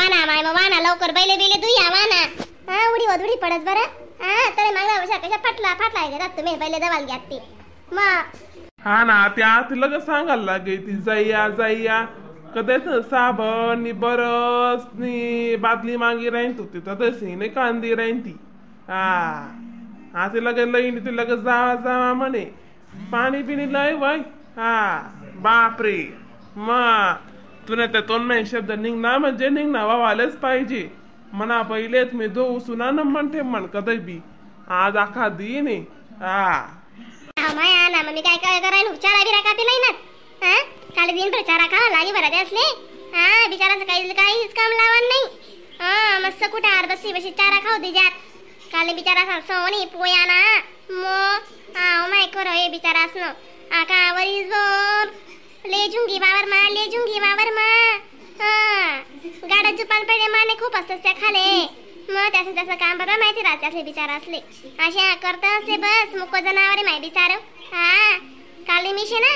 वाना माय मग वाना लवकर बैले बिले दुया वाना. हा उडी वधुडी पडत बरं. हा तरी मागला वर्षा कशा फाटला फाटला घेतात तुम्ही बैले दवाल घ्यात ती मग. हा ना त्या आत लगेच सांगायला लागे ती जाईया जाईया कधीच साबण नी बरस नी बादली मागी राहीन तू तिथं तशी नाही कांदी राहीन ती. हा हा ते लगेच लईन ती लगेच जावा जावा म्हणे पाणी बिणी लय वय. हा बापरे मग तुला त्या तोंड नाही शब्द निघना म्हणजे निघना वावालेच पाहिजे म्हणा. पहिलेच मी दो सुना न म्हणते म्हण कधी बी आज आखा दी नाही. हा माया ना मग मी काय काय करायला चारा बिरा कापी नाही ना. हा काल दिन चारा खावा लागी बरा त्यासले. हा बिचाराचं काही काहीच काम लावा नाही. हा मस्त कुठे अर्ध बशी चारा खाऊ दे जात काल बिचारा सोनी पोया ना मग. हा माय खरं हे बिचारा असणं आका वरीस बोल ले जुंगी वावर मा ले जुंगी वावर मा. हा गाडा जुपान पडले माने खूप असतात त्या खाले मग त्याचं त्याचं काम बरं माहिती राहते असले बिचारा असले अशा करता असले बस मुक जनावर माय बिचार. हा काली मिशे ना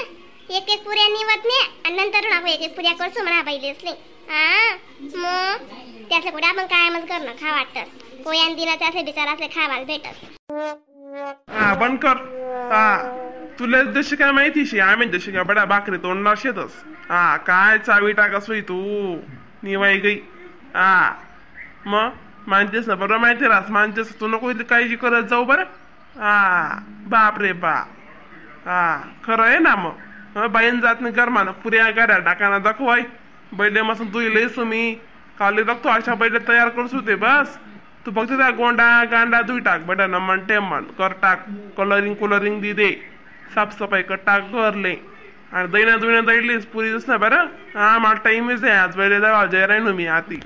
एक एक पुऱ्या निवत नाही आणि नंतर ना एक एक पुऱ्या करतो म्हणा पहिले असले. हा मग त्यासले कुठे आपण कायमच करणं खा वाटत पोयान दिला त्यासले बिचारा असले खावायला भेटत. हा बंद कर. हा तुला जशी काय माहिती शी आम्ही जशी काय बडा भाकरी तोंडणार शेतस. हा काय चावी टाक असोय तू निवाई गई. हा मग मानतेस ना बरोबर माहिती रास मानतेस तू नको काळजी करत जाऊ बरं. हा बाप रे बा. हा खरं आहे ना मग बाईन जात नाही गरमानं पुऱ्या गाड्या टाकाना दाखवाय बैले मसून तू लईस मी काली दाखतो अशा बैले तयार करसू ते बस. तू फक्त त्या गोंडा गांडा धुई टाक बेटा ना म्हणते म्हण कर टाक कलरिंग कुलरिंग दी दे साफसफाई कर टाक करले आणि दैना दुईना दैलीस पुरी ना बरं. हा मला टाइमच आहे आज बैले जावा जय राहिनो मी आती.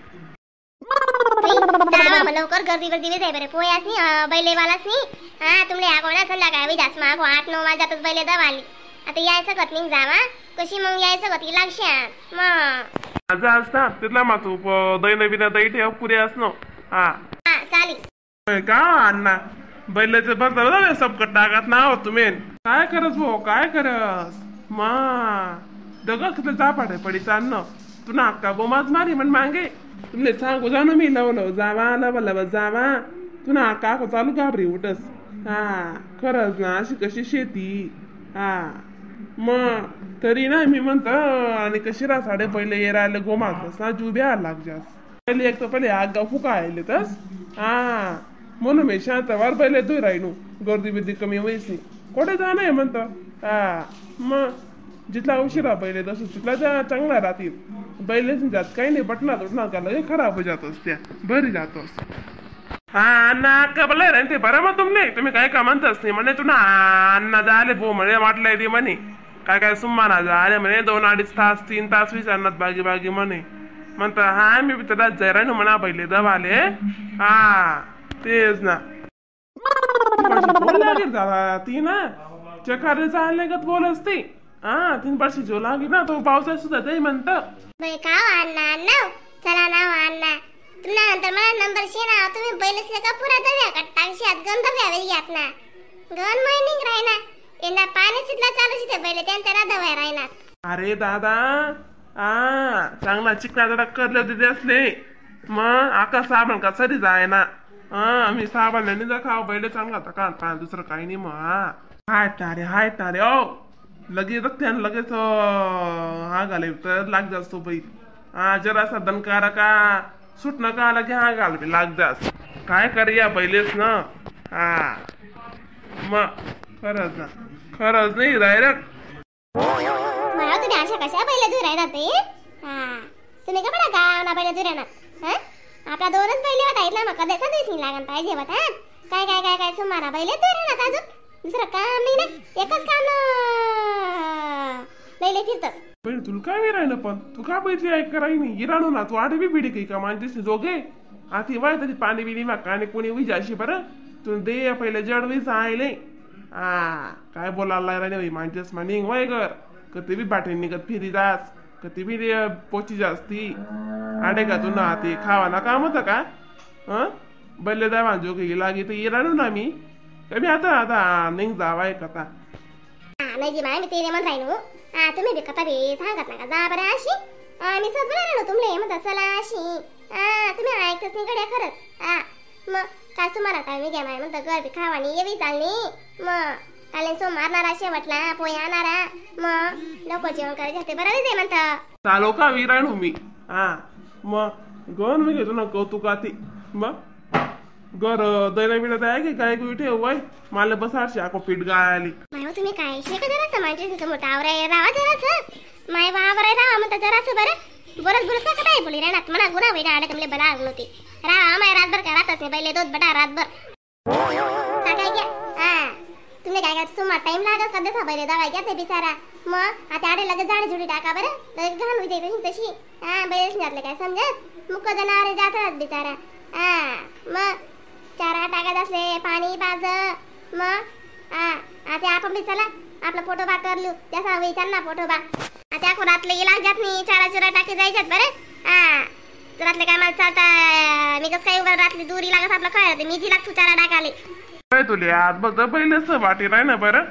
लवकर गर्दी गर्दी जाय बरे पोयास नी बैलेवालास नी. हा तुमले आगोना संध्याकाळी विजास मागो 8-9 वाजताच बैले दवाली आता यायचं गत निघ जावा कशी मग यायचं गती लागशा मग आज असता तिथला मा तू दैना बिना दै ठेव पुरी असनो. हा चालेल का अण्णा बैलाचं भरता सबकट टाकत ना हो तुम्ही काय करस भाऊ काय करस मा दगड किती जापाट आहे पडी चालणं तू नाका बोमाच मारी म्हण मागे तुमले सांगू जाणू मी लव लव जावा लव लव जावा तू ना काको चालू घाबरी उठस. हा खरंच ना अशी कशी शेती. हा मग तरी ना मी म्हणतो आणि कशी रासाडे पहिले ये राहिले गोमात ना जीव ब्या लाग जास पहिले एक तर पहिले आग फुका आले तस. हा म्हणून मी शांत वार पहिले दूर राहिलो गर्दी बिर्दी कमी व्हायची कुठे जाणं आहे म्हणतं. हा मग जिथला उशिरा बैले तसं तिथला चांगला राहतील बैलेच जात काही नाही बटनात उठणार का लगे खराब हो जातोस त्या बरी जातोस. हा अण्णा का बोलाय रे ते बरं मग तुमले तुम्ही काय का म्हणतास नाही म्हणे तुला अण्णा झाले भो म्हणे वाटलंय ते म्हणे काय काय सुम्माना झाले म्हणे 2-2.5 तास 3 तास विचारणार बागी बागी म्हणे म्हणता. हा मी त्याला जरा ना म्हणा पहिले दवाले. हा तेच ना लागेल दादा ती ना चकारे चालले गत बोलस ती. हा 3 वर्ष जो लागे ना तो पावसात सुद्धा ते म्हणत का अण्णा अण्णा चला ना अण्णा तुमना नंतर मला नंबर शे ना तुम्ही बैलच का पुरा दव्या का टाकशी आत गंध द्यावे घ्यात ना गण मायनिंग राहिना यंदा पाणी सितला चालू शिते बैल त्यांच्या दवाय राहिना. अरे दादा आ चांगला चिकना जरा करले होते असले मग आका साबण का सरी जाय ना. हा मी साबण नाही जा खाव बैल चांगला होता का पान दुसरं काही नाही मग. हाय तारे हाय तारे ओ लगेच त्यानं लगेच हा घाले तर लाग जातो बैल. हा जरासा दणकारा का सुट नका लगे हा घाल लाग जास काय करूया पहिलेच ना. हा मग खरंच ना खरंच नाही डायरेक्ट मला तुम्ही अशा कशा बैल दूर राहणार ते. हा तुम्ही का बडा गाव ना बैल दूर राहणार. हा आपला 2च बैल होता इथला मग कधी दिवशी लागण पाहिजे होता काय काय काय काय सुमारा बैल दूर राहणार अजून दुसरं काम नाही ना एकच काम बैल फिरतात. पहिले तुला काय राहिलं पण तू का बैठली ऐक कराय नाही इराणू ना तू आडवी बिडी काही का माणसे जोगे आती वाय तरी पाणी बिणी मा काने कोणी विजाशी बरं तू दे पहिले जडवीच आयले. हा काय बोलायला राहिले बाई माणसेस मानिंग वय कर कधी बी बाटे निघत फिरी जास कधी बी पोची जास्ती आडे का तू ना ते खावा ना काम होतं का. हं बैल द्या जोगे लागे तर इराणू ना मी कमी आता आता निघ जावाय कथा. नाही जी माय मी तेरे म्हण राहिलो. हा तुम्ही बी कथा बी सांगत नका जा बरं अशी. मी सहज बोला ना तुमले म्हणता चला अशी. हा तुम्ही ऐकतच नाही गड्या खरंच. हा मग काय तुम्हाला टाइम घ्या माय म्हणतं घर बी खावानी येवी चालली मग काल सोमवार नारा शेवटला पोया आणा मग लवकर जेवण करायचे ते बरं आहे म्हणतं. चालो का विराण मी. हा मग गण मी घेतो ना कौतुका ती मग गर दैना बिना आहे की काय कुठे वय मला बसाडशी आको पीठ गायली. माय तुम्ही काय शेक जरासं माझ्या समोर आवराय रावा जरासं माय वावराय रावा म्हणता जरासं बरं बोलत बोलत का काय बोली राहणार म्हणा गुन्हा होईना आडे तुमले बला होती रावा माय रातभर काय राहतच नाही पहिले दूध बटा रातभर काय घ्या. हा तुम्ही काय काय सुमार टाइम लागत का देसा पहिले दवा घ्या ते बिचारा मग आता आडे लगेच झाडे झुडी टाका बरं लगेच घाण होई तशी तशी. हा बैल घातलं काय समजत मुक जनावर जातात बिचारा. हा मग चारा टाकत असले पाणी पाज मग. हा आता आपण बी चला आपला फोटो बा करलू त्याचा विचार ना फोटो बा आता रातले इलाज जात नाही चारा चुरा टाकी जायच्यात बरं. हा रातले काय मला चालता मी कसं काय उभं रातली दुरी लागत आपलं काय मी जी लागतो चारा टाकाले. काय तुले आज बघ पहिलेच वाटी राही ना बरं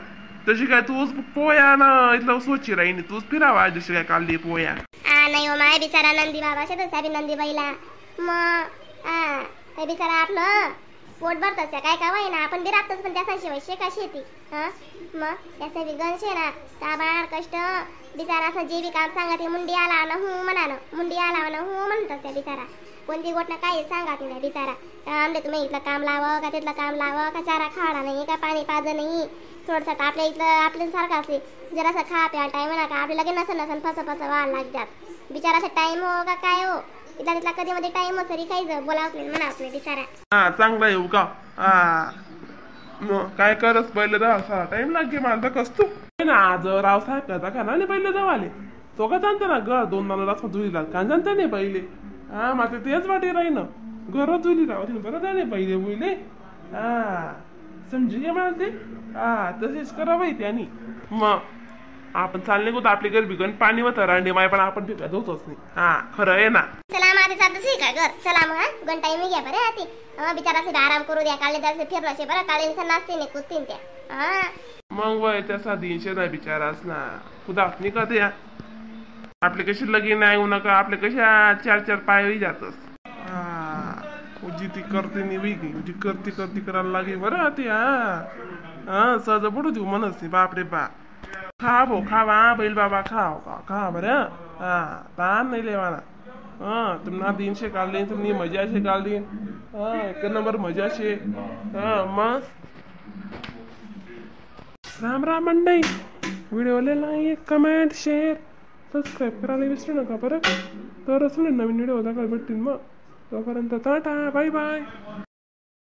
तशी काय तूच पोया ना इथलं स्वच्छ राहीन तूच फिरावा जशी काय काढली पोया. हा नाही हो माय बिचारा नंदी बाबा शेतच नंदी बाईला मग. हा ते बिचारा आपलं पोट भरतच काय का ना आपण बी राबतच पण त्याचा शिवाय शेका शेती. हा मग त्याचा बी गणशे ना ताबाड कष्ट बिचारा असं जे बी काम सांगा ते मुंडी आला ना हू म्हणा ना मुंडी आला ना हू म्हणतात त्या बिचारा कोणती गोष्ट काही सांगा नाही बिचारा. आमले तुम्ही इथलं काम लावं का तिथलं काम लावं का चारा खाडा नाही का पाणी पाज नाही थोडंसं आपल्या इथलं आपल्या सारखं असले जरासं खा प्या टाईम म्हणा का आपल्याला लगेच नसन नसन फसं फसं व्हायला लागतात बिचारा असं टाईम हो का काय हो इथला तिथला कधी मध्ये टाइम हो सरी काही बोलावत नाही म्हणावत नाही बिचारा. हा चांगला येऊ का. हा मग काय करस पहिले दहा सारा टाइम लागे मला कस तू ना आज रावसाहेब करता का ना पहिले दवाले तो का जाणता ना घर दोन मला रस जुली का जाणता नाही पहिले. हा मात्र तेच वाटे राही ना घर जुली राहते बरं झाले पहिले बोलले. हा समजू घे मला ते. हा तसेच करा बाई त्यानी मग आपण चालले होतो आपली घर बिगन पाणी होतं रांडे माय पण आपण भिगत होतोच नाही. हा खरं आहे ना. चला मग आता चालतच का घर चला मग गण टाइम घ्या बरं आती बिचारा असे आराम करू द्या काळे जास्त फिरलो असे बरं काळे नाचते नाही कुदतीन त्या. हा मग वय त्याचा दिनशे ना बिचाराच ना कुदात नाही का ते आपले कशी लगीन नाही येऊ नका आपले कशा चार चार पाय जातस. हा उजी ती करते नाही वेगळी उजी करते करते करायला लागे बरं ते. हा हा सहज पडू देऊ म्हणत नाही बापरे बाप. खा भो खावा बैल बाबा खाव का खा बरं. हा ताण नाही लेवाना. हा तुम्हाला दिनशे काढली तुम्ही मजाशे काढली. हा एक नंबर मजाशे. हा मग राम राम मंडई व्हिडिओला like comment share subscribe करायला विसरू नका बरं. तरच नवीन व्हिडिओ दाखवायला भेटतील मग तोपर्यंत tata bye bye.